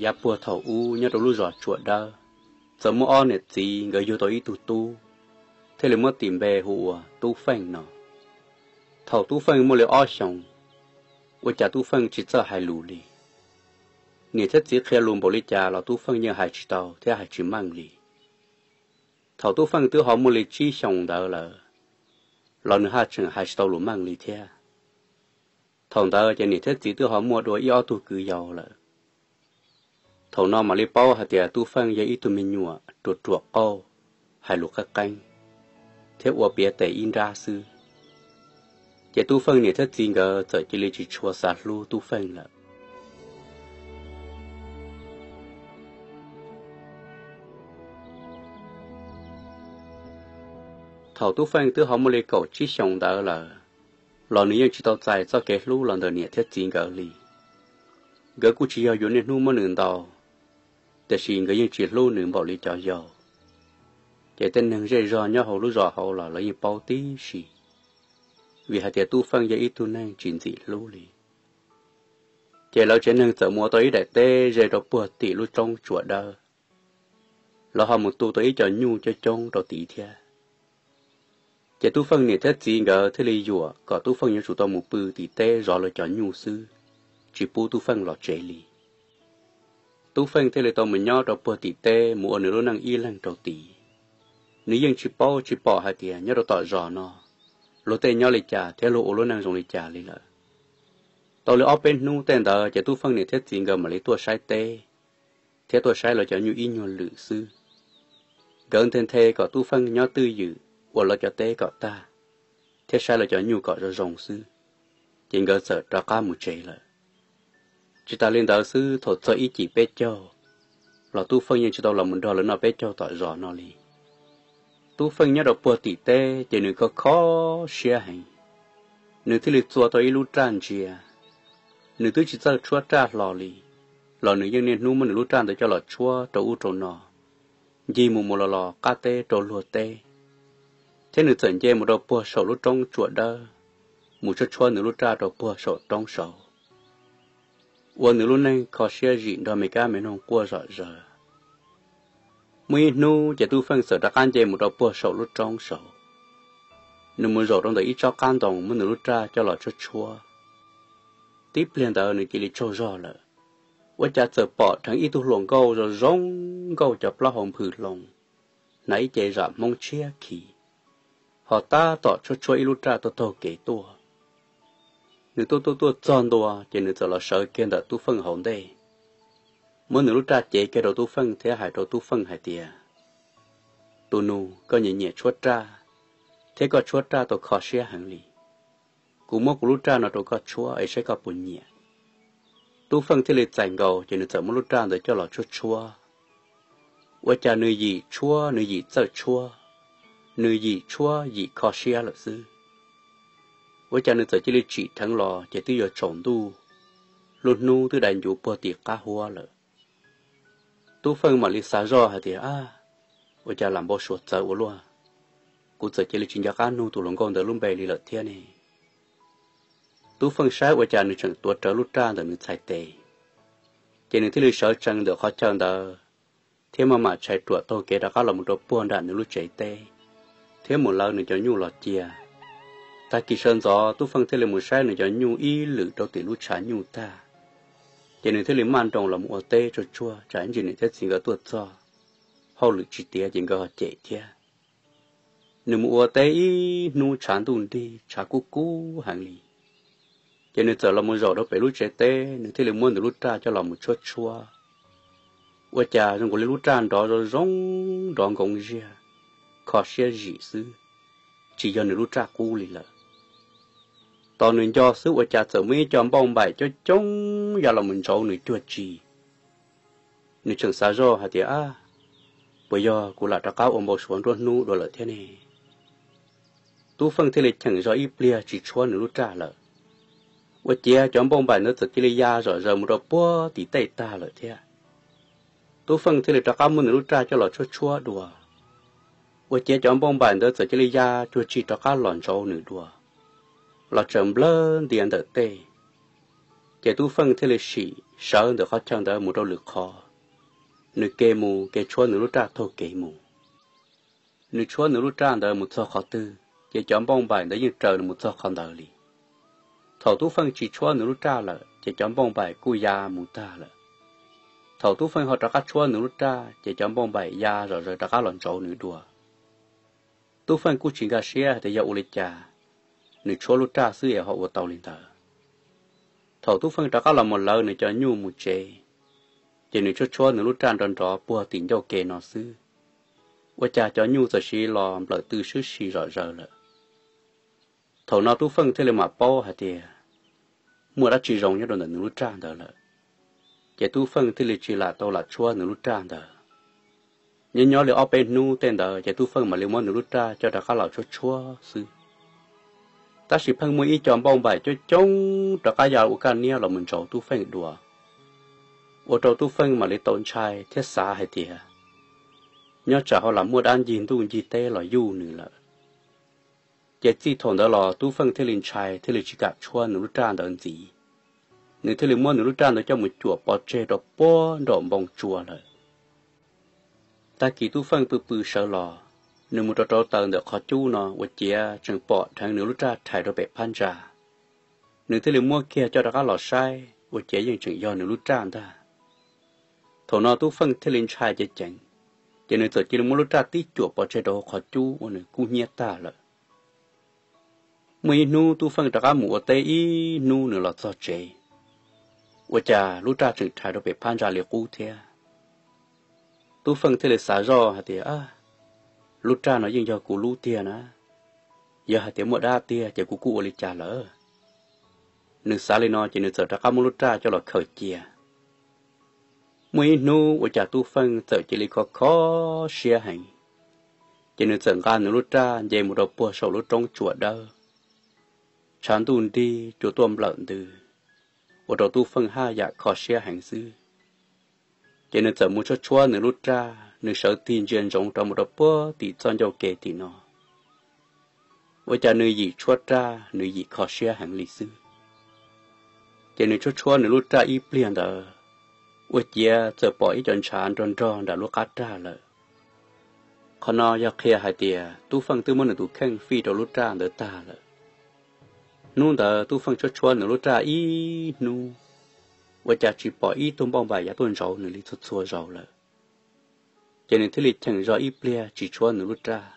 Yav puag thaum ub nyob rau lub zos Tsuam Dawb, txawm muaj ob niam txiv nkawd yug tau ib tug tub, thiaj li muab tis npe hu ua Tub Feej no. Thaum Tub Feej muaj li ob xyoos, ua cas Tub Feej tsis txawj hais lus li. Niam thiab txiv qhia lus npaum li cas los Tub Feej yeej hais tsis tau thiab hais tsis meej li. Thaum Tub Feej twb ho muaj li tsib xyoos ntawd lawm, los nws haj tseem hais tsis tau lus meej li thiab. Thaum ntawd ces niam thiab txiv twb ho muaj dua ib ob tug kwv yau lawm. Thaum no mam li paub hais tias Tub Feej yog ib tug me nyuam ruam ruam qauj, hais lus qeeb qeeb, thiab ua piav tes ib nrab xwb. Ces Tub Feej niam thiab txiv nkawd txawm cia li tsis tshua xav hlub Tub Feej lawm. Thaum Tub Feej twb ho muaj li kaum tsib xyoos ntawd lawm, los nws yeej tsis tau txais txoj kev hlub los ntawm niam thiab txiv nkawd li. Nkawd kuj tsis yog yuav niaj hnub muab nws ntaus, tiam sis nkawd yeej tsis hlub nws npaum li cov yau. Ces tej neeg zej zog nyob hauv lub zos hauv los lawv yeej paub tib si, vim hais tias Tub Feej yog ib tug neeg tsis ntxim hlub li. Ces lawv tsev neeg txawm mus ua tau ib daim teb ze rau puag tim lub roob Tsuam Dawb. Lawv ho mus tu tau ib co nyuj coob coob rau tid thiab. Ces Tub Feej niam thiab txiv nkawd thiaj li yuam kom Tub Feej yuav tsum tau mus pw tim teb zov lawv cov nyuj xwb, tsis pub Tub Feej los tsev li. Tub Feej thiaj li tau mus nyob rau puag tim teb mus ua nws lub neej ib leeg rau tid. Nws yeej tsis paub tsis pom hais tias nyob rau tom zos no, luag tej nyob li cas thiab luag ua lub neej zoo li cas li lawm. Tau li ob peb hnub tej ntawd ces Tub Feej niam thiab txiv nkawd mam li tuaj saib teb, thiab tuaj saib lawv cov nyuj ib nyuag lwm xwb. Nkawd nthe nthe kom Tub Feej nyob twj ywm ua lawv cov teb kom tag, thiab saib lawv cov nyuj kom zoo zoo xwb, ces nkawd txawm rov qab mus tsev lawm. Tsis tas li ntawd xwb, thaum txog ib cim peb caug, los Tub Feej yeej tsis tau los mus nrog lawv noj peb caug tom zos no li. Tub Feej nyob rau puag tim teb ces nws kho kho siab heev. Nws thiaj li txua tau ib lub raj ntsia. Nws twb tsis txawj tshuab raj hlo li, los nws yeej niaj hnub muab nws lub raj ntawd coj los tshuab rau ub rau no, ncig mus mus los los qab teb rau luag teb, thiab nws txawm nce mus rau puag saum lub roob Tsuam Dawb, mus tshuab tshuab nws lub raj rau puag saum roob saud, ua nws lub neej kho siab zim nrog me kab me noog quaj zom zaws. Muaj ib hnub ces Tub Feej txawm rov qab nce mus rau puag saum lub roob saud. Nws mus zaum rau ntawm ib tsob qab ntoo muab nws lub raj coj los tshuab tshuab. Tib pliag ntawd nws cia li tsaug zog lawm, ua cas txawm pom dheev ib tug hluas nkauj zoo zoo nkauj cov plaub hau nphws hloov, hnav ib ce zam Hmoob tshiab khiv, ho tab tom tshuab tshuab ib lub raj tuaj taug kev tuaj. Nws tuaj tuaj tuaj txog ntua ces nws txawm los sawv kiag ntawm Tub Feej hauv ntej, muab nws lub raj cev kiag rau Tub Feej thiab hais rau Tub Feej hais tias, Tus nus, koj nyiam nyiam tshuab raj, thiab koj tshuab raj tau kho siab heev li. Kuv muab kuv lub raj no rau koj tshuab es saib koj puas nyiam. Tub Feej thiaj li txais nkaus ces nws txawm muab lub raj ntawd coj los tshuab tshuab. Ua cas nws yim tshuab nws yim txawj tshuab, nws yim tshuab yim kho siab lawm xwb. Ua cas nws txawm cia li tsim dheev los ces twb yuav tsaus ntuj, lub hnub twb dai ncuv puag tim qab huab lawm. Tub Feej mam li xav zoj hais tias, Ab, ua cas lam npau suav txawv ua luaj, kuv txawm cia li tsis nco qab nug tus hluas nkauj ntawd lub npe li lawm thiab ne. Tub Feej saib ua cas nws tseem tuav rawv lub raj ntawm nws txhais tes, ces nws thiaj li sawv tsees ntawm qhov chaw ntawd, thiab maj mam tshais ruam taug kev rov qab los mus rau puag nram nws lub tsev teb, thiab mus lawv nws cov nyuj los cia. Tag kis sawv ntxov Tub Feej thiaj li mus saib nws cov nyuj ib lwm rau tim lub tshav nyuj tag, ces nws thiaj li maj nroos los mus ua teb tsuag tsuag tsam ib ntsis niam thiab txiv nkawd tuaj txog, hauj lwm tsis tiav ces nkawd ho cem thiab. Nws mus ua teb ib hnub tshav ntuj nrig tshav kub kub heev li, ces nws txawm los mus zaum rau pem lub tsev teb, nws thiaj li muab nws lub raj coj los mus tshuab tshuab. Ua cas zoo nkaus li lub raj nrov zoo zoo, nrov nkoov ziag, kho siab zim xwb, tsis yog nws lub raj qub li lawm. Tos nws nco xwb ua cas txawm muaj ib co npauj npaim coob coob ya los mus ntsauv nws cuag tsi. Nws tseem xav zoj hais tias, Ab, puas yog kuv lam rov qab ua npau suav nruab hnub dua lawm thiab ne? Tub Feej thiaj li cheem zog ib pliag tsis tshuab nws lub raj lawm. Ua ciav cov npauj npaim ntawd txawm cia li ya zom zaws mus rau puag tim tej tag lawm thiab. Tub Feej thiaj li rov qab muab nws lub raj coj los tshuab tshuab dua. Ua ciav cov npauj npaim ntawd txawm cia li ya cuag tsi rov qab los ntsauv nws dua, los tsaws nplawg ntia ntawm tej. Ces Tub Feej thiaj li sim sawv ntawm qhov chaw ntawd mus rau lwm qhov, nws ke mus ke tshuab nws lub raj taug kev mus. Nws tshuab nws lub raj ntawd mus txog qhov twg ces cov npauj npaim ntawd yeej raws nws mus txog qhov ntawd li. Thaum Tub Feej tsis tshuab nws lub raj lawm ces cov npauj npaim kuj ya mus tag lawm. Thaum Tub Feej ho rov qab tshuab nws lub raj ces cov npauj npaim ya zom zaws rov qab los ntsauv nws dua. Tub Feej kuj tsis nkag siab hais tias yog ua li cas nws tshuab lub raj xwb es ho ua tau li ntawd. Thaum Tub Feej rov qab los mus lawv nws cov nyuj mus tsev, ces nws tshuab tshuab nws lub raj nrov nrov puag tim ncauj ke no xwb, ua cas cov nyuj txawm sis los nplawm tw swb si zom zaws lawm. Thaum no Tub Feej thiaj li mam paub hais tias muaj dab tsi zoo nyob rau ntawm nws lub raj ntawd lawm. Ces Tub Feej thiaj li tsis lam tau lam tshuab nws lub raj ntawd. Nyob nyob li ob peb hnub tej ntawd ces Tub Feej mam li muab nws lub raj coj rov qab los tshuab tshuab xwb. Tab sis pheej muaj ib co npauj npaim coob coob rov qab ya ua kaj niab los mus ntsauv Tub Feej dua, ua rau Tub Feej mam li tau ntshai thiab xav hais tias nyob tsam ho lam muaj dab ncig ntuj ncig teb los yuj nws lawm. Ces txij thaum ntawd los Tub Feej thiaj li ntshai thiaj li tsis kam tshuab nws lub raj ntawd ntxiv. Nws thiaj li muab nws lub raj ntawd coj mus cuam pov tseg rau puag nraum npoo tsua lawm. Tag kis Tub Feej pw pw sawv los, nws mus rau rau taws ntawm qhov cub no ua ciav tseem pom dheev nws lub raj rhais rau pem phab ntsa. Nws thiaj li muab kiag coj rov qab los saib ua ciav yeej tseem yog nws lub raj ntag. Thaum no Tub Feej thiaj li ntshai ceev ceev, ces nws txawm cia li muab lub raj tib cuam pov tseg rau hauv qhov cub ua nws kub hnyiab tag lawm. Muaj ib hnub Tub Feej rov qab mus ua teb ib hnub nws los txog tsev, ua cas lub raj tseem rhais rau pem phab ntsa li qub thiab. Tub Feej thiaj li xav zoj hais tias, lub raj no yeej yog kuv lub tiag na, yog hais tias muaj dab tiag ces kuv kuj ua li cas lawm. Nws xav li no ces nws txawm rov qab muab lub raj coj los khaws cia. Muaj ib hnub ua cas Tub Feej txawm cia li kho kho siab heev, ces nws txawm nqa nws lub raj nce mus rau puag saum lub roob tsuas dawb. Tshav ntuj nrig cua tuaj nplawm ntws, ua rau Tub Feej haj yam kho siab heev xwb. Ces nws txawm mus tshuab tshuab nws lub raj, nws sawv tig ntsia ntsoov rov mus rau puag tim txoj ncauj ke tim no. Ua cas nws yim tshuab raj nws yim kho siab heev li xwb. Ces nws tshuab tshuab nws lub raj ib pliag ntawd, ua ciav txawm pom ib co ntshav nrog nrog nram lub qab raj lawm. Qhov no yog qhia hais tias Tub Feej twb muab nws tus kheej fij rau lub raj ntawd tag lawm. Hnub ntawd Tub Feej tshuab tshuab nws lub raj ib hnub, ua cas tsis pom ib tug npauj npaim yav tuaj ntsauv nws li txhua txhua zaus lawm. Ces nws thiaj li cheem zog ib pliag tsis tshuab nws lub raj,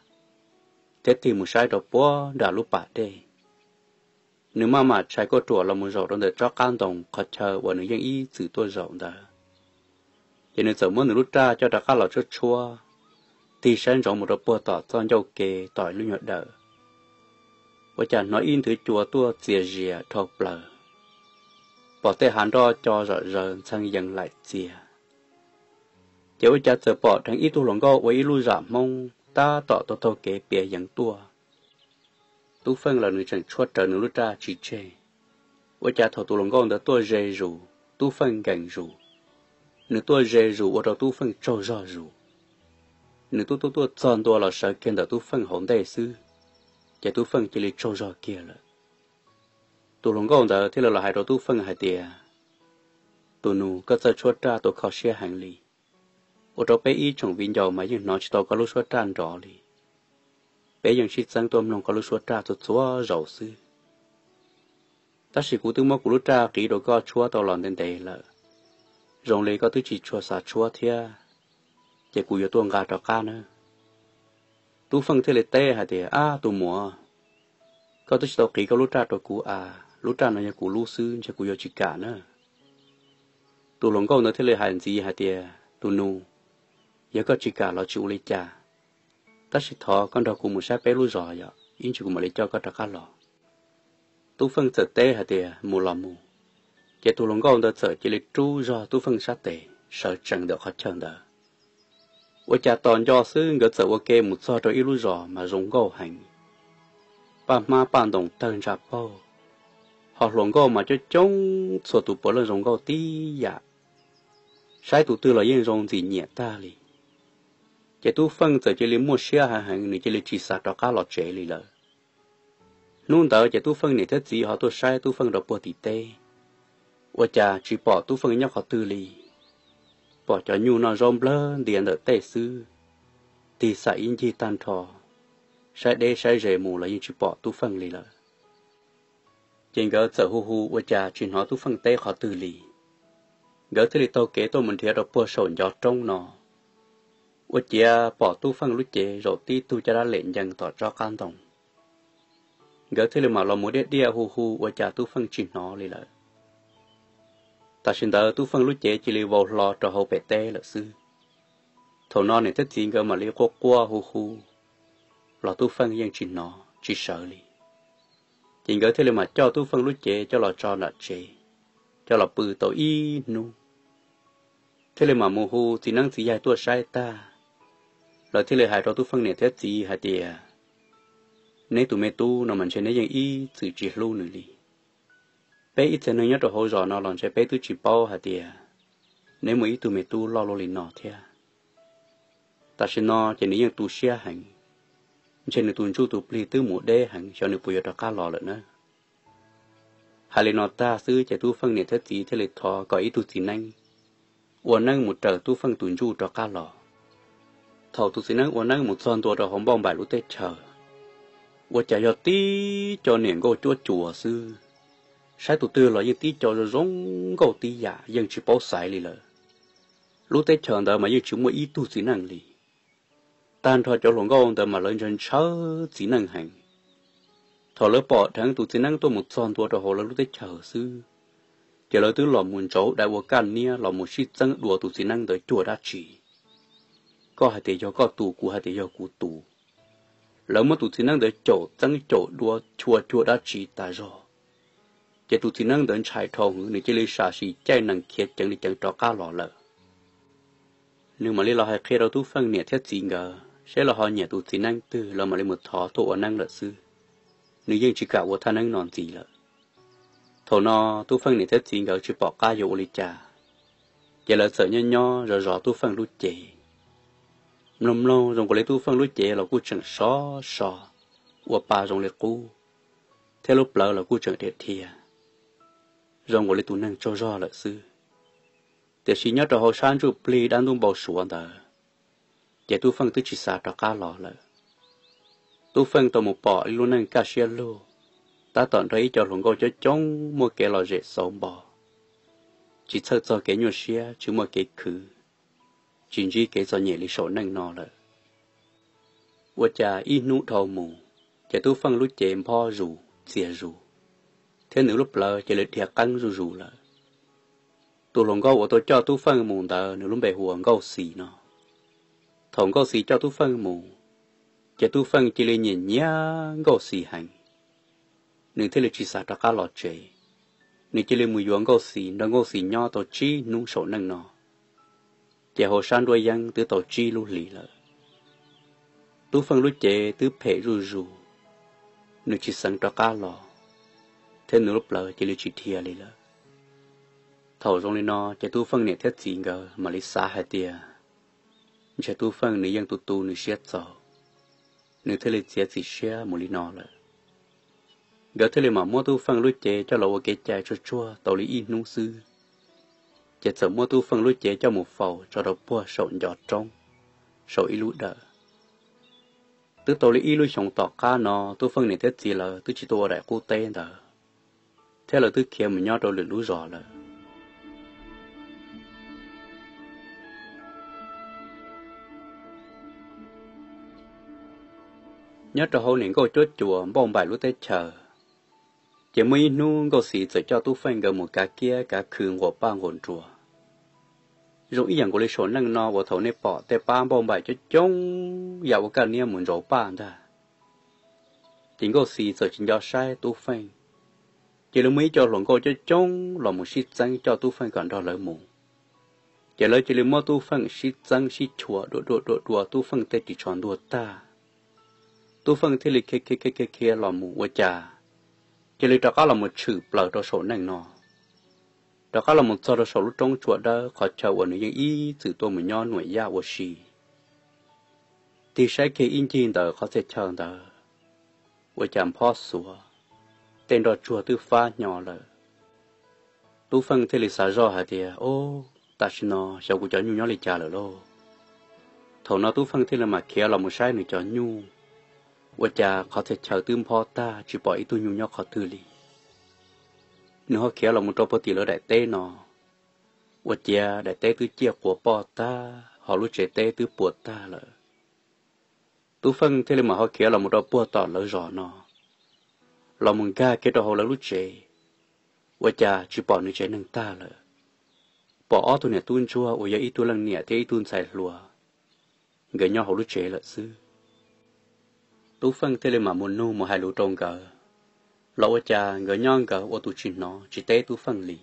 thiab tig mus saib rau puag nram lub pas dej. Nws maj mam tshais kuj ruam los mus zaum rau ntawm tsob qab ntoo qhov chaw uas nws yeej ib txwm tuaj zaum ntawd. Ces nws txawm muab nws lub raj coj rov qab los tshuab tshuab, tig saib ntsoov mus rau puag tom txoj ncauj ke tom lub nyuag dawm. Ua cas hnov ib nthwv cua tuaj txias zias dhau plaws, pom tej hav nroj co zom zaws ntxhee yees laim txias. Ces ua cas txawm pom dheev ib tug hluas nkauj ua ib lub zam Hmoob tab tom taug taug kev piav yees tuaj. Tub Feej los nws tseem tshuab rawv nws lub raj tsis tseg, ua cas thaum tus hluas nkauj ntawd tuaj ze zus Tub Feej nkees zus. Nws tuaj ze zus ua rau Tub Feej tsaug zog zus. Nws tuaj tuaj tuaj txog ntua los sawv kiag ntawm Tub Feej hauv ntej xwb, ces Tub Feej cia li tsaug zog kiag lawm. Tus hluas nkauj ntawd thiaj li los hais rau Tub Feej hais tias, tus nus, koj txawj tshuab raj tua kho siab heev li, ua rau peb ib tsoom viv ncaus mas yeej hnov tsis tau koj lub suab raj nrov li. Peb yeej sib txeeb tuaj mloog koj lub suab raj txhua txhua zaus xwb. Tab sis kuv twb muab kuv lub raj qiv rau koj tshuab tau los ntev ntev lawm, zoo li koj twb tsis tshua xav tshuab thiab, ces kuv yuav tuaj nqa rov qab nawb. Tub Feej thiaj li teb hais tias, ab tus muam, koj twb tsis tau qiv koj lub raj rau kuv a, lub raj no yog kuv lub xwb ntshe kuv yuav tsis kam na. Tus hluas nkauj ntawd thiaj li hais ntxiv hais tias, tus nus, yog koj tsis kam los tsis ua li cas, tab sis thov koj nrog kuv mus saib peb lub zos yom, ib ntsis kuv mam li coj koj rov qab los. Tub Feej txawm teb hais tias, mus los mus. Ces tus hluas nkauj ntawd txawm cia li rub zog Tub Feej sab tes sawv tsees ntawm qhov chaw ntawd. Ua cas tos nco xwb nkawd txawm ua ke mus txog rau ib lub zos mas zoo nkauj heev, paj hmab paj ntoos tawg ntsa paug, ho hluas nkauj mas coob coob txhua tus puav leej zoo nkauj tib yam, saib tus twg los yeej zoo ntxim nyiam tag li. Ces Tub Feej txawm cia li muaj siab heev heev, nws cia li tsis xav rov qab los tsev li lawm. Hnub ntawd ces Tub Feej niam thiab txiv ho tuaj saib Tub Feej rau puag tim teb. ua cas tsis pom Tub Feej nyob qhov twg li. Pom cov nyuj noj zaub nplawg ntias ntawm tej xwb, tig xam ib ncig tag nrho, saib deb saib ze mus los yeej tsis pom Tub Feej li lawm. Ces nkawd txawm hu hu ua cas tsis hnov Tub Feej teb qhov twg li. Nkawd thiaj li taug kev tuaj mus nrhiav rau puag saum ncov roob no, ua ciav pom Tub Feej lub cev zaum tib tug caj dab lem ncees tom tsob qab ntoo. Nkawd thiaj li mam los mus diaj diaj hu hu ua cas Tub Feej tsis hnov li lawm. Tam sim ntawd Tub Feej lub cev cia li vau hlo rau hauv pem teb lawm xwb. Thaum no niam thiab txiv nkawd mam li quaj quaj hu hu, los Tub Feej yeej tsis hnov tsis sawv li. Ces nkawd thiaj li mam coj Tub Feej lub cev coj los tso nram tsev, coj los pw tau ib hnub, thiaj li mam mus hu txiv neeb txiv yaig tuaj saib tag. Lawv thiaj li hais rau Tub Feej niam thiab txiv hais tias, neb tus me tub no mas ntshe neb yeej ib txwm tsis hlub nws li. Peb ib txhia neeg nyob rau hauv zos no los ntshe peb twb tsis paub hais tias neb muaj ib tug me tub loj luaj li no thiab. Tam sim no ces nws yeej tu siab heev, ntshe nws tus ntsuj tus plig twb mus deb heev, xyov nws puas yuav rov qab los lawm na. Hais li no tag xwb ces Tub Feej niam thiab txiv thiaj li thov kom ib tug txiv neeb ua neeb mus raws Tub Feej tus ntsuj rov qab los. Thaum tus txiv neeb ua neeb mus txog ntua rau hauv Npauj Npaim lub teb chaws, ua cas yog tib co niam nkauj cuab cuas xwb. Saib tus twg los yeej tib co zoo zoo nkauj tib yam, yeej tsis paub xaiv li lawm. Lub teb chaws ntawd mas yeej tsis muaj ib tug txiv neej li. Tag nrho cov hluas nkauj ntawd mas lawv ntshaw ntshaw txiv neej heev. Thaum lawv pom dheev tus txiv neeb tuaj mus txog ntua rau hauv lawv lub teb chaws xwb, ces lawv twb los mus ntsauv dai ua kaj niab los mus sib txeeb dua tus txiv neeb ntawd cuag dab tsi. Koj hais tias yog koj tus, kuv hais tias yog kuv tus. Lawv muab tus txiv neeb ntawd caum txeeb caum dua chua cuag dab tsi tas zog. Ces tus txiv neeb ntawd ntshai dhau heev, nws cia li sam sim caij nees khiav ceev li ceev rov qab los lawm. Nws mam li los hais qhia rau Tub Feej niam thiab txiv nkawd seb lawv ho nyiam tus txiv neeb twg, lawv mam li mus thov tuaj ua neeb lawm xwb. Nws yeej tsis kam ua thaj neeb no ntxiv lawm. Thaum no Tub Feej niam thiab txiv nkawd tsis pom qab yuav ua li cas, ces lawv txawm nyob nyob zov zov Tub Feej lub cev. Mloog mloog zoo nkaus li Tub Feej lub cev los kuj tseem sov so, ua pa zoo li qub, thiab lub plawv los kuj tseem dhia dhia, zoo nkaus li tus neeg tsaug zog lawm xwb. Tiam sis nyob rau hauv sab ntsuj plig dab ntub npau suav ntawd, ces Tub Feej twb tsis xav rov qab los lawm. Tub Feej tau mus pom ib lub neej kaj siab lug, tab tom nrog ib co hluas nkauj coob coob muaj kev lom zem xauv npo, tsis txhawj txog kev nyuaj siab, tsis muaj kev khwv, tsis ntsib kev txom nyem li saum neej no lawm. Ua cas ib hnub dhau mus, ces Tub Feej lub cev nphob zus txias zus, thiab nws lub plawv cia li dhia qeeb zuj zus lawm. Tus hluas nkauj uas tau coj Tub Feej mus ntawd nws lub npe hu ua Nkauj Xis no. Thaum Nkauj Xis coj Tub Feej mus, ces Tub Feej cia li nyiam nyiam Nkauj Xis heev. Nws thiaj li tsis xav rov qab los tsev. Nws cia li mus yuav Nkauj Xis, nrog Nkauj Xis nyob tau tsib hnub saum neej no, ces hauv sab nruab yeeb twb tau tsib lub hlis lawm. Tub Feej lub cev twb phem zuj zus, nws tsis xeev rov qab los, thiab nws lub plawv cia li tsis dhia li lawm. Thaum zoo li no ces Tub Feej niam thiab txiv nkawd mam li xav hais tias, ntshe Tub Feej nws yeej tu tu nws siab txaus, nws thiaj li txiav txim siab mus li no lawm. Nkawd thiaj li mam muab Tub Feej lub cev coj los ua kev cai tsuag tsuag tau li ib hnub xwb, ces txawm muab Tub Feej lub cev coj mus faus tso rau puag saum ncov roob, saum ib lub dawm. Twb tau li ib lub xyoos tom qab no Tub Feej niam thiab txiv lawv twb tsis tuaj ua daim qub teb ntawd, thiab lawv twb khiav mus nyob rau lwm lub zos lawm. Nyob rau hauv niam Nkauj Cuab Cuas Npauj Npaim lub teb chaws, ces muaj ib hnub Nkauj Xis txawm coj Tub Feej nkawd mus kav kiab kav khw nquas paj nquas nruas, zoo ib yam nkaus li saum neej no uas thaum nej pom tej pab Npauj Npaim coob coob ya ua kaj niab mus ntsauv paj ntag. Ces Nkauj Xis txawm tsis nco saib Tub Feej, cia li muaj ib co hluas nkauj coob coob los mus sib txeeb coj Tub Feej kom nrog lawv mus. Ces lawv cia li muab Tub Feej sib txeeb sib chua dua dua dua dua Tub Feej tej ris tsho ntuag tag. Tub Feej thiaj li khiav khiav khiav khiav los mus ua cas, cia li rov qab los mus tshwm plaws rau saum neej no, rov qab los mus txog rau saum lub roob tsua dawb qhov chaw uas nws yeej ib txwm tuaj mus nyob nuam yaj ua si. Tig saib kiag ib ncig ntawm qhov txhia chaw ntawd, ua cas nphob xuav, tej nroj tsuag twb fab hnyo lawm. Tub Feej thiaj li xav zoj hais tias, Ob, tam sim no xyov kuv cov nyuj nyob li cas lawm lauj. Thaum no Tub Feej thiaj li mam khiav los mus saib nws cov nyuj, ua cas qhov txhia chaw twb nphob tag tsis pom ib tug nyuj nyob qhov twg li. Nws ho khiav los mus rau puag tim lawv daim teb no, ua ciav daim teb twb ciaj quas poj tag, ho lub tsev teb twb puas tag lawm. Tub Feej thiaj li mam ho khiav los mus rau puag tom lawv zos no, los mus nkag kiag rau hauv lawv lub tsev, ua cas tsis pom nws tsev neeg tag lawm. Pom ob tug niam tub ntsuag uas yog ib tug leej niam thiab ib tug ntxhais hluas, nkawd nyob hauv lub tsev lawm xwb. Tub Feej thiaj li mam mus nug mus hais lus rau nkawd, los ua cas nkawd nyob nkawd ua tus tsis hnov tsis teb Tub Feej li.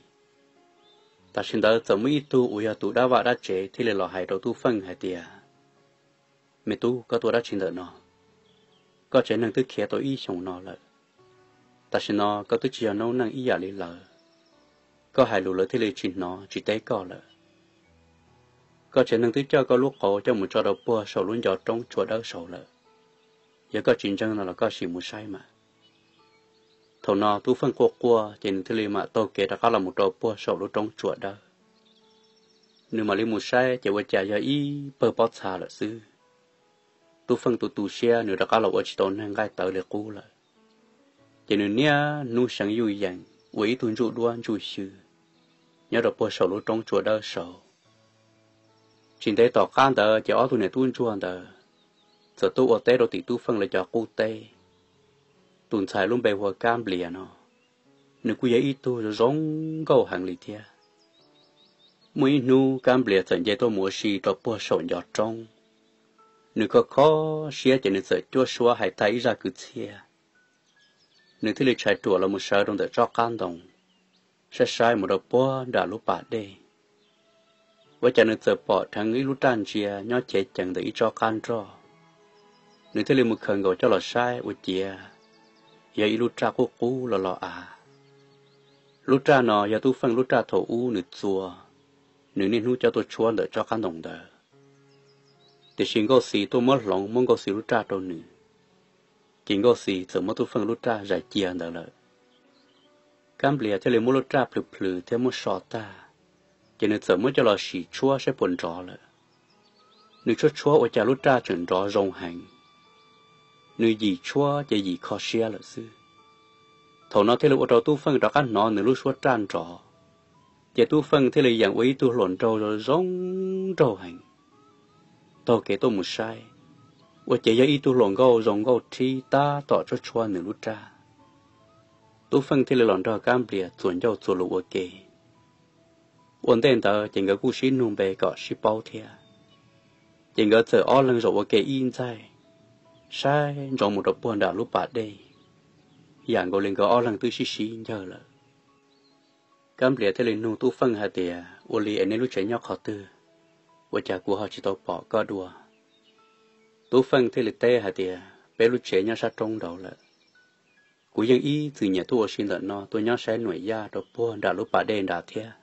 Tam sim ntawd txawm muaj ib tug uas yog tus dab vaj dab tsev thiaj li los hais rau Tub Feej hais tias, Me tub, koj tuaj dab tsi ntawm no? Koj tsev neeg twb khiav tau ib xyoos no lawm. Tam sim no koj twb tsis yog noob neej ib yam li lawv. Koj hais lus lawv thiaj li tsis hnov tsis teb koj lawm. Koj tsev neeg twb coj koj lub qauv coj mus tso rau puag saum lub ncov roob tsua dawb saud lawm. Yog koj tsis ntseeg no los koj sim mus saib mas. Thaum no Tub Feej quaj quaj ces nws thiaj li mam taug kev rov qab los mus rau puag saum lub roob tsua dawb. Nws mam li mus saib ces ua cas yog ib pawg pob txha lawm xwb. Tub Feej tu tu siab, nws rov qab los ua tsis tau neeg nqaij tawv li qub lawm. Ces nws niaj hnub seev yuj yees ua ib tug ntsuj duab ntsuj xyw nyob rau puag saum lub roob tsua dawb saud. Tsis ntev tom qab ntawd ces ob tug niam tub ntsuag ntawd txawm tuaj ua teb rau tim Tub Feej lawv cov qub teb. Tus ntxhais lub npe hu ua Kab Nplias no, nws kuj yog ib tug zoo nkauj heev li thiab. Muaj ib hnub Kab Nplias txawm nce tuaj mus ua si rau puag saum ncov roob. Nws kho kho siab ces nws txawm cuab suab hais tag ib zaj kwv txhiaj. Nws thiaj li tshais ruam los mus sawv rau ntawm tsob qab ntoo, saib saib mus rau puag nram lub pas dej. Ua cas nws txawm pom dheev ib lub raj ntsia nyob cev ceev ntawm ib tsob qab nroj. Nws thiaj li mus khaws nkaus coj los saib ua ciav yog ib lub raj qub qub los los av. Lub raj no yog Tub Feej lub raj thaum ub nws txua, nws niaj hnub coj tuaj tshuab ntawm tsob qab ntoo ntawd. Tiam sis Nkauj Xis tuaj muab hloov muab Nkauj Xis lub raj rau nws, ces Nkauj Xis txawm muab Tub Feej lub raj zais cia ntawd lawm. Kab Nplias thiaj li muab lub raj plhws plhws thiab muab so tag, ces nws txawm muab coj los sim tshuab saib puas nrov lawm. Nws tshuab tshuab ua cas lub raj tseem nrov zoo heev. Nws yim tshuab ces yim kho siab lawm xwb. Thaum no thiaj li ua rau Tub Feej rov qab hnov nws lub suab raj nrov, ces Tub Feej thiaj li yeem ua ib tug hluas nraug zoo zoo nraug heev. Taug kev tuaj mus saib, ua ciav yog ib tug hluas nkauj zoo nkauj rhib tab tom tshuab tshuab nws lub raj. Tub Feej thiaj li los nrog Kab Nplias txuas ncauj txuas lus ua ke. Ua ntej ntawd ces nkawd kuj sib nug npe kom sib paub thiab. Ces nkawd txawm ob leeg zaum ua ke ib ntxaig, saib ntsoov mus rau puag nram lub pas dej, yam nkaus li nkawd ob leeg twb sib sib ncawg lawm. Kab Nplias thiaj li nug Tub Feej hais tias, Ua li es nej lub tsev nyob qhov twg? Ua cas kuv ho tsis tau pom koj dua? Tub Feej thiaj li teb hais tias, Peb lub tsev nyob sab roob nraud lawm. Kuv yeej ib txwm nyiam tuaj ua si ntawm no tuaj nyob saib nuam yaj rau puag nram lub pas dej nrad thiab.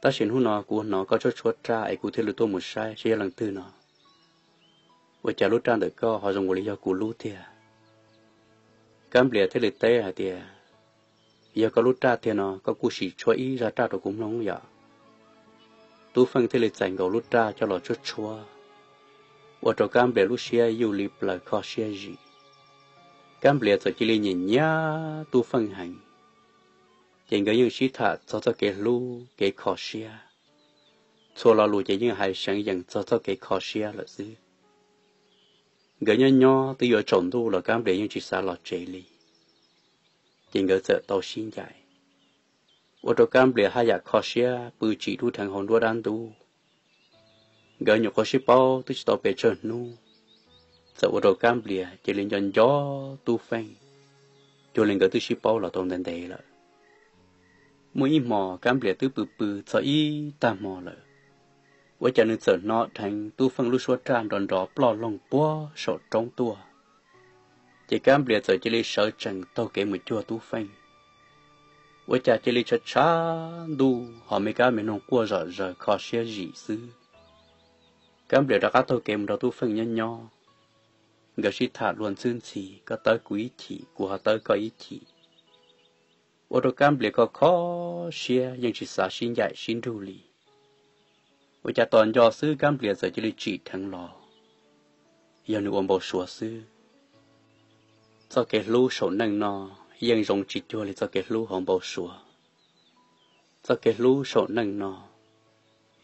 Tab sis hnub no kuv hnov koj tshuab tshuab raj es kuv thiaj li tuaj mus saib saib yog leej twg no. Ua cas lub raj ntawm koj ho zoo ua li yog kuv lub tiag? Kab Nplias thiaj li teb hais tias, Yog koj lub raj tiag no koj kuj sim tshuab ib zaj raj rau kuv mloog yom. Tub Feej thiaj li txais nkaus lub raj coj los tshuab tshuab, ua rau Kab Nplias lub siab yuj li plaws kho siab zim. Kab Nplias txawm cia li nyiam nyiam Tub Feej heev, ces nkawd yeej sib tham txog txoj kev hlub kev kho siab. Txhua lo lus ces yeej hais seev yees txog txoj kev kho siab lawm xwb. Nkawd nyob nyob twb yuav tsaus ntuj los Kab Nplias yeej tsis xav los tsev li, ces nkawd txawm tau sib ncaim, ua rau Kab Nplias haj yam kho siab pw tsim dub dheev hauv nruab dab ntub. Nkawd nyuam qhuav sib paub twb tsis tau pes tsawg hnub, txawm ua rau Kab Nplias cia li nco nco Tub Feej, cuag li nkawd twb sib paub los tau ntev ntev lawm. Muaj ib hmos Kab Nplias twb pw pw txog ib tag hmo lawm, ua cas nws txawm hnov dheev Tub Feej lub suab raj nrov nrov ploj loog puag saum roob tuaj. Ces Kab Nplias txawm cia li sawv tsees taug kev mus cuag Tub Feej. Ua cas cia li tshav tshav ntuj ho me kab me noog quaj zom zaws kho siab zim xwb. Kab Nplias rov qab taug kev mus nrog Tub Feej nyob nyob. Nkawd sib tham luag ntxwb ntxhi, koj tawb kuv ib chim kuv ho tawb koj ib chim. ua rau Kab Nplias kho kho siab yeej tsis xav sib ncaim sib nrug li. Ua cas tos nco xwb Kab Nplias txawm cia li tsim dheev los, yog nws ua npau suav xwb. Txoj kev hlub saum neej no yeej zoo tsis cuag li txoj kev hlub hauv npau suav. Txoj kev hlub saum neej no,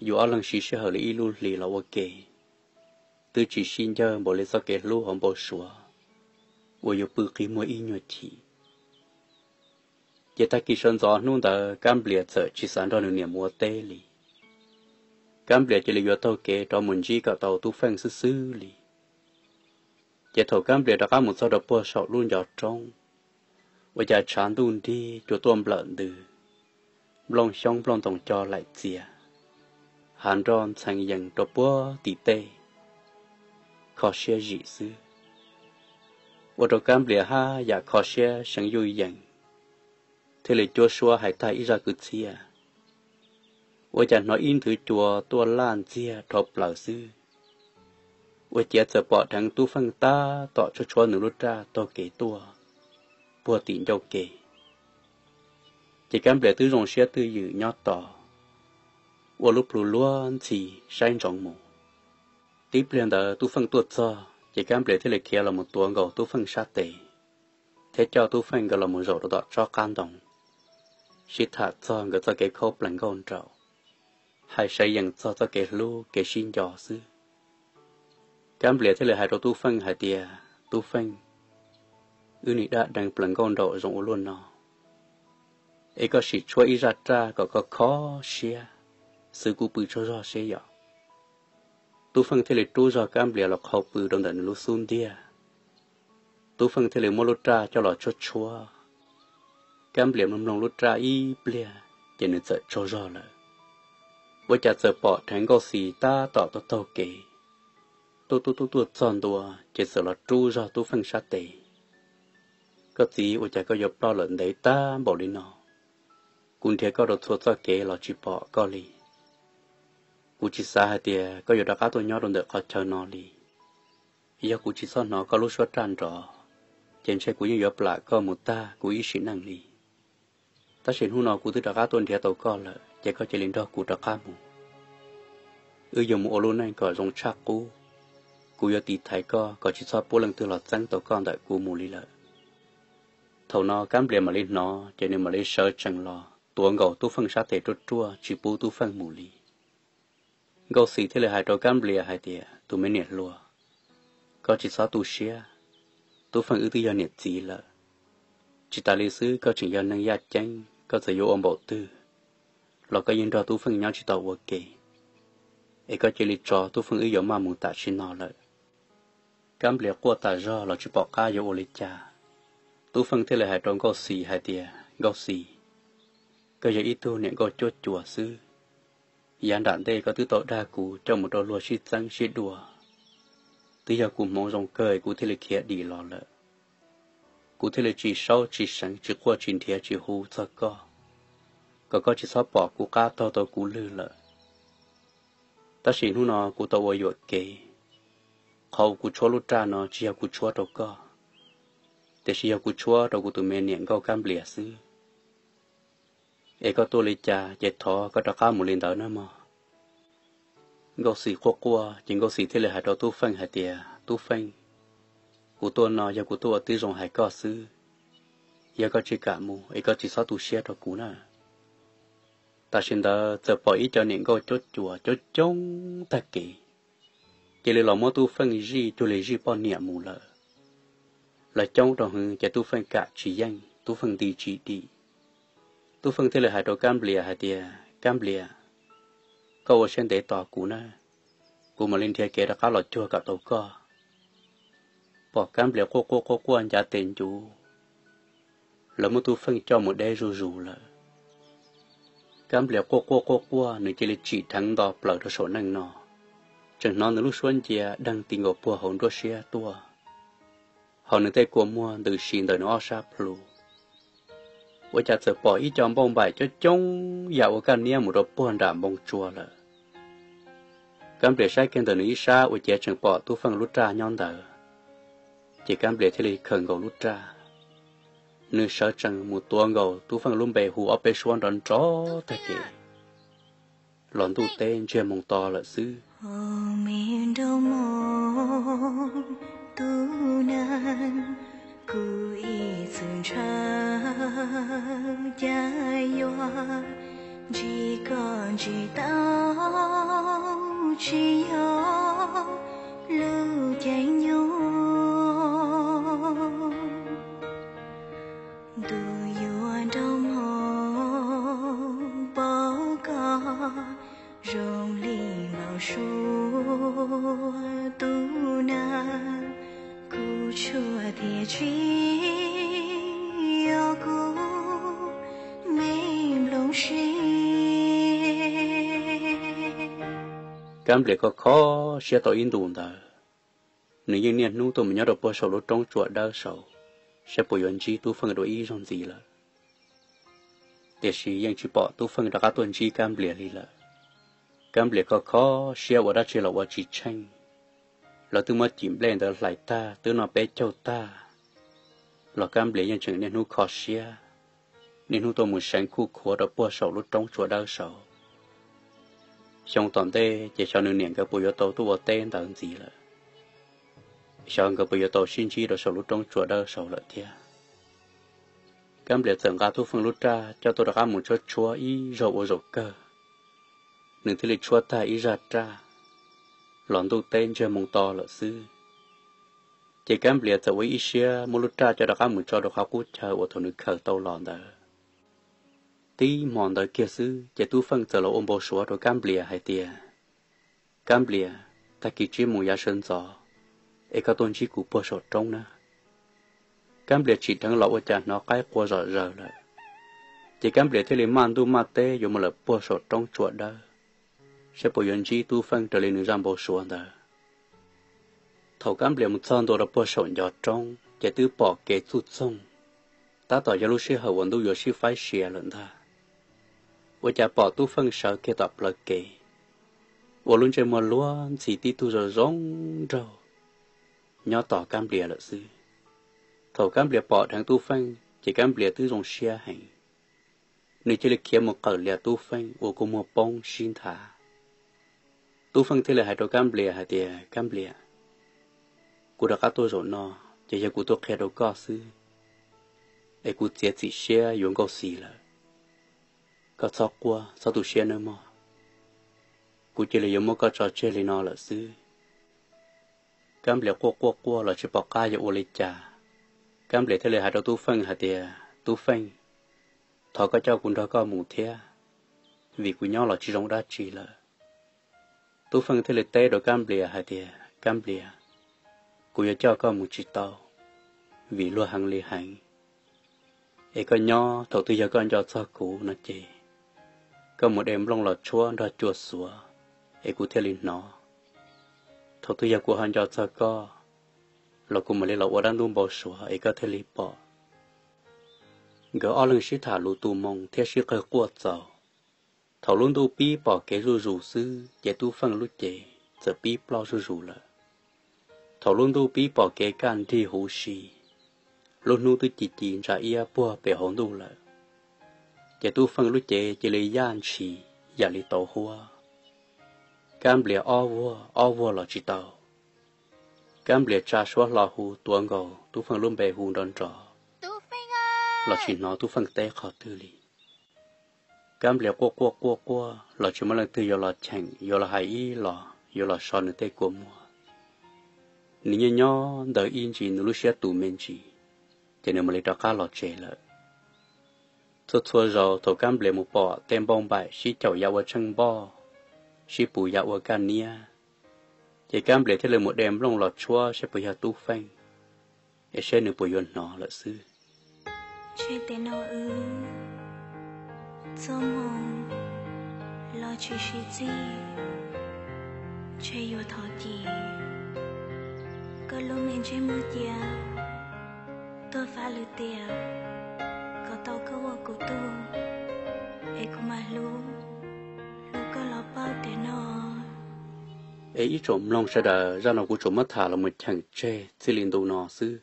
yus ob leeg siv sij hawm li ib lub hlis los ua ke, twb tsis sib ncawg npaum li txoj kev hlub hauv npau suav uas yus pw qi muag ib nyuag chim. Ces tag kis sawv ntxov hnub ntawd Kab Nplias txawm tsis xav nrog nws niam mus ua teb li. Kab Nplias cia li yuav taug kev rov mus ntsib kom tau Tub Feej xwb xwb li. Ces thaum Kab Nplias rov qab mus txog rau puag saum lub ncov roob, ua cas tshav ntuj nrig cua tuaj nplawm ntws, nplooj xyoob nplooj ntoos co laim txias, hav nroj ntxhee yees rau puag tim tej, kho siab zim xwb. Ua rau Kab Nplias haj yam kho siab seev yuj yees, thiaj li cuab suab hais tag ib zaj kwv txhiaj. Ua cas hnov ib nthwv cua tuaj laj ntxiag dhau plaws xwb, ua ciav txawm pom dheev Tub Feej tab tom tshuab tshuab nws lub raj taug kev tuaj puag tim ncauj kev. Ces Kab Nplias twb zoo siab twj ywm nyob tos, ua lub plhu luag ntxhi saib ntsoov mus. Tib pliag ntawd Tub Feej tuaj txog ces Kab Nplias thiaj li khiav los mus tuav nkaus Tub Feej sab tes, thiab coj Tub Feej nkawd los mus zaum rau tom tsob qab ntoo, sib tham txog nkawd txoj kev khaub plees nkauj nraug, hais seev yees txog txoj kev hlub kev sib nco xwb. Kab Nplias thiaj li hais rau Tub Feej hais tias, Tub Feej, wb nim dab deev plees nkauj nraug zoo ua luaj no, es koj sim tshuab ib zaj raj kom kho kho siab, xwv kuv pw tsaug zog seb yom. Tub Feej thiaj li rub zog Kab Nplias los qhau pw rau ntawm nws lub xub ntiag. Tub Feej thiaj li muab lub raj coj los tshuab tshuab. Kab Nplias mloog mloog lub raj ib pliag ces nws txawm tsaug zog lawm. Ua cas txawm pom dheev Nkauj Xis tab tom taug taug kev, tuaj tuaj tuaj tuaj txog ntua ces txawm los rub zog Tub Feej sab tes. Koj txiv, ua cas koj yuav ploj lawm ntev tag npaum li no? Kuv nrhiav koj rau txhua txoj kev los tsis pom koj li. Kuv tsis xav hais tias koj yuav rov qab tuaj nyob rau ntawm qhov chaw no li. Yog kuv tsis txhob hnov koj lub suab raj nrov, ces ntshe kuv yeej yuav plam koj mus tag kuv ib sim neej li. Tab sis hnub no kuv twb rov qab tuaj nrhiav tau koj lawm ces koj cia li nrog kuv rov qab mus. Wb yuav mus ua lub neej kom zoo tshaj qub. Kuv yuav tiv thaiv koj kom tsis txhob pub leej twg los txeeb tau koj ntawm kuv mus li lawm. Thaum no Kab Nplias mam li hnov ces nws mam li sawv tsees los tuav nkaus Tub Feej sab tes ruaj ruaj tsis pub Tub Feej mus li. Nkauj Xis thiaj li hais rau Kab Nplias hais tias, tus me niam hluas, koj tsis txhob tu siab, Tub Feej wb twb yog niam txiv lawm. Tsis tas li xwb koj tseem yog neeg yaj ceeb, koj txawm yuav ua npaum twg los koj yeej nrog Tub Feej nyob tsis tau ua ke. Es koj cia li tso Tub Feej wb yuav maj mus tam sim no lawm. Kab Nplias quaj tas zog los tsis pom qab yuav ua li cas. Tub Feej thiaj li hais rau Nkauj Xis hais tias, Nkauj Xis, koj yog ib tug niam nkauj cuab cuas xwb. Yav nram ntej koj twb tau dag kuv coj mus rau luag sib txeeb sib dua, twb yog kuv hmoov zoo kawg kuv thiaj li khiav dim los lawm. Kuv thiaj li tsis saub tsis seev tsis quaj tsis nrhiav tsis hu txog koj, kom koj tsis txhob pom kuv qab taug tau kuv lwg lawm. Tab sis hnub no kuv tau ua yuam kev, qhov uas kuv tshuab lub raj no tsis yog kuv tshuab rau koj, tiam sis yog kuv tshuab rau kuv tus me niam nkauj Kab Nplias xwb. Es koj tuaj li cas ces thov koj rov qab mus li ntawd nawb mog. Nkauj Xis quaj quaj ces Nkauj Xis thiaj li hais rau Tub Feej hais tias, Tub Feej, kuv tuaj no yog kuv tuaj ua tib zoo hais koj xwb. Yog koj tsis kam mus es koj tsis txhob tu siab rau kuv na. Tam sim ntawd txawm pom ib co niam nkauj coob cuas coob coob tag kev, cia li los muab Tub Feej zij cuag li zij poj niam mus lawm. Lawv coob rau hwv ces Tub Feej kam tsis yeej, Tub Feej nti tsis dim. Tub Feej thiaj li hais rau Kab Nplias hais tias, Kab Nplias, koj ua siab ntev tos kuv na, kuv mam li nrhiav kev rov qab los cuag kom tau koj. Pom Kab Nplias quaj quaj quaj quaj ncav tes ncuv, lawv muab Tub Feej coj mus deb zuj zus lawm. Kab Nplias quaj quaj quaj quaj nws cia li tsim dheev nto plaws rau saum neej no, tseem hnov nws lub suab ncia deeg ti nkaus puag hauv nruab siab tuaj. Hauv nws tej kua muag ntws si ntawm nws ob sab plhu, ua cas txawm pom ib co npauj npaim coob coob yam ua kaj niab mus rau puag nram npoo tsua lawm. Kab Nplias saib kiag ntawm nws ib sab ua ciav tseem pom Tub Feej lub raj nyob ntawd, ces Kab Nplias thiaj li khawm nkaus lub raj. Nws sawv tsees mus tuav nkaus Tub Feej lub npe hu ob peb suab nrov nrov tag ces los ntuj teb ntsiag moo to lawm xwb. Kab Nplias kho kho siab tau ib ntus ntawd, nws yeej niaj hnub tuaj mus nyob rau puag saum lub roob tsua dawb saud, saib puas yuav ntsib Tub Feej dua ib zaug ntxiv lawm. Tiam sis yeej tsis pom Tub Feej rov qab tuaj ntsib Kab Nplias li lawm. Kab Nplias kho kho siab ua dab tsi los ua tsis tsheej. Lawv twb muab cim nplej ntawd hlais tag, twb noj peb caug tag, los Kab Nplias yeej tseem niaj hnub kho siab, niaj hnub tuaj mus seev khuj khuav rau puag saum lub roob tsua dawb saud. Xyoo tom ntej ces xyov nws niam nkawd puas yuav tau tuaj ua teb ntawd ntxiv lawm, xyov nkawd puas yuav tau sib ntsib rau saum lub roob tsua dawb saud lawm thiab. Kab Nplias txawm nqa Tub Feej lub raj coj tuaj rov qab mus tshuab tshuab ib zaug ua zaum kawg, nws thiaj li tshuab tag ib zaj raj, los ntuj teb ntsiag moo to lawm xwb. Ces Kab Nplias txawm ua ib siab muab lub raj coj rov qab mus tso rau qhov qub chaw uas thaum nws khaws tau los ntawd. Tib hmo ntawd kiag xwb ces Tub Feej txawm los ua npau suav rau Kab Nplias hais tias, Kab Nplias, tag kis tsib moos yav sawv ntxov es koj tuaj ntsib kuv puag saum roob na. Kab Nplias tsim dheev los ua cas hnov qaib qua zom zaws lawm, ces Kab Nplias thiaj li maj ntuj maj teb yuav mus lawm puag saum roob tsua dawb, saib puas yuav ntsib Tub Feej raws li nws zaj npau suav ntawd. Thaum Kab Nplias mus txog ntua rau puag saum ncov roob ces twb pom kev txuj txoog, tab tom yog lub sij hawm uas ntuj yuav sib faib sia lawm ntag. Ua cas pom Tub Feej sawv kiag tom plawv kev, ua lub ntsej muag luag ntxhi tib tug zoo zoo nraug nyob tos Kab Nplias lawm xwb. Thaum Kab Nplias pom dheev Tub Feej ces Kab Nplias twb zoo siab heev, nws cia li khiav mus qawm lias Tub Feej uas kua muag poob sib nthav. Tub Feej thiaj li hais rau Kab Nplias hais tias, Kab Nplias, kuv rov qab tuaj zaum no ces yog kuv tuaj qhia rau koj xwb, es kuv txiav txim siab yuav Nkauj Xis lawm. Koj txhob quaj txhob tu siab nawb mog, kuv cia li yuav muab koj tso tseg li no lawm xwb. Kab Nplias quaj quaj quaj los tsis pom qab yuav ua li cas. Kab Nplias thiaj li hais rau Tub Feej hais tias, Tub Feej, thov koj coj kuv nrog koj mus thiab, vim kuv nyob los tsis zoo dab tsi lawm. Tub Feej thiaj li teb rau Kab Nplias hais tias, Kab Nplias, kuv yuav coj koj mus tsis tau, vim luag heev li heev. Es koj nyob, thaum twg yog koj nco txog kuv no ces koj mus de nplooj los tshuab nrog cua xuav, es kuv thiaj li hnov. Thaum twg yog kuv ho nco txog koj, los kuv mam li los ua dab ntub npau suav es koj thiaj li pom. Nkawd ob leeg sib tham lus tu moo thiab sib qawg quaj txaus. Thaum lub ntuj pib pom kev zuj zus xwb ces Tub Feej lub cev txawm pib ploj zuj zus lawm. Thaum lub ntuj pib pom kev kaj nrig huv si, lub hnub twb ci ci ntsa iab puag pem hauv ntuj lawm, ces Tub Feej lub cev cia li yaj ntshis yam li tauv huab. Kab Nplias ob vuag ob vuag los tsis tau. Kab Nplias tsa suab hlo hu tuav nkaus Tub Feej lub npe hu nrov nrov los tsis hnov Tub Feej teb qhov twg li. Kab Nplias quaj quaj quaj quaj los tsis muaj leej twg yuav los cheem, yuav los hais ib los, yuav los so nws tej kua muag. Nws nyob nyob ntawd ib ntsis nws lub siab tus me ntsis, ces nws mam li rov qab los tsev lawm. Txhua txhua zaus thaum Kab Nplias mus pom tej npauj npaim sib caum ya ua tsheej npoj, sib puv ya ua kaj niab, ces Kab Nplias thiaj li mus de nplooj los tshuab saib puas yog Tub Feej, es saib nws puas yuav hnov lawm xwb. Tseg tias no wb txoj hmoo los tsis sib txig, tseg yuav thov cia koj lub me ntsej muag cia tuag fav lwm tiam kom tau koj ua kuv tug, es kuv mam hlub hlub koj los paub tias no. Es ib tsoom mloog sawv daws, zaj no kuv tsuas muab tham los mus cheem tseg txij li ntu no xwb.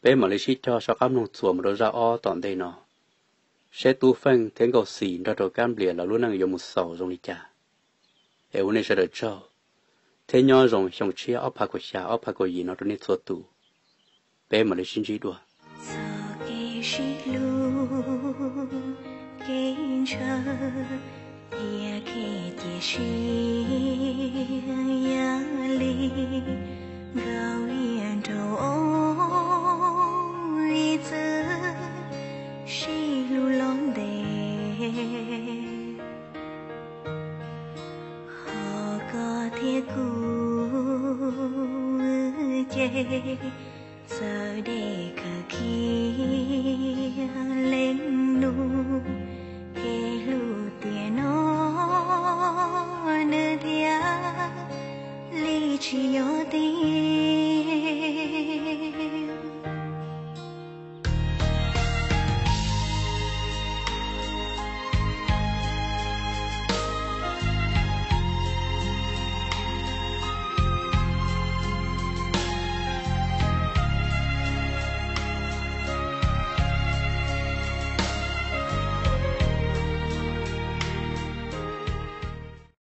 Peb mam li sib cog soj qab mloog txuas mus rau zaj ob tom ntej no, seb Tub Feej thiab Nkauj Xis nrog rau Kab Nplias lawv lub neej yuav mus xaus zoo li cas. Es ua nej sawv daws tsaug, thiab nyob zoo xyoo tshiab ob phav kaum xya ob phav kaum yim no rau nej txhua tus. Peb mam li sib ntsib dua. Txoj kev sib hlub, kev ntshaw, cia kev cia siab li, nkauj liam nraug ib txwm sib hlub los ntev. Ho koj thiab kuv ces txawm deb kawg kiag leej nus.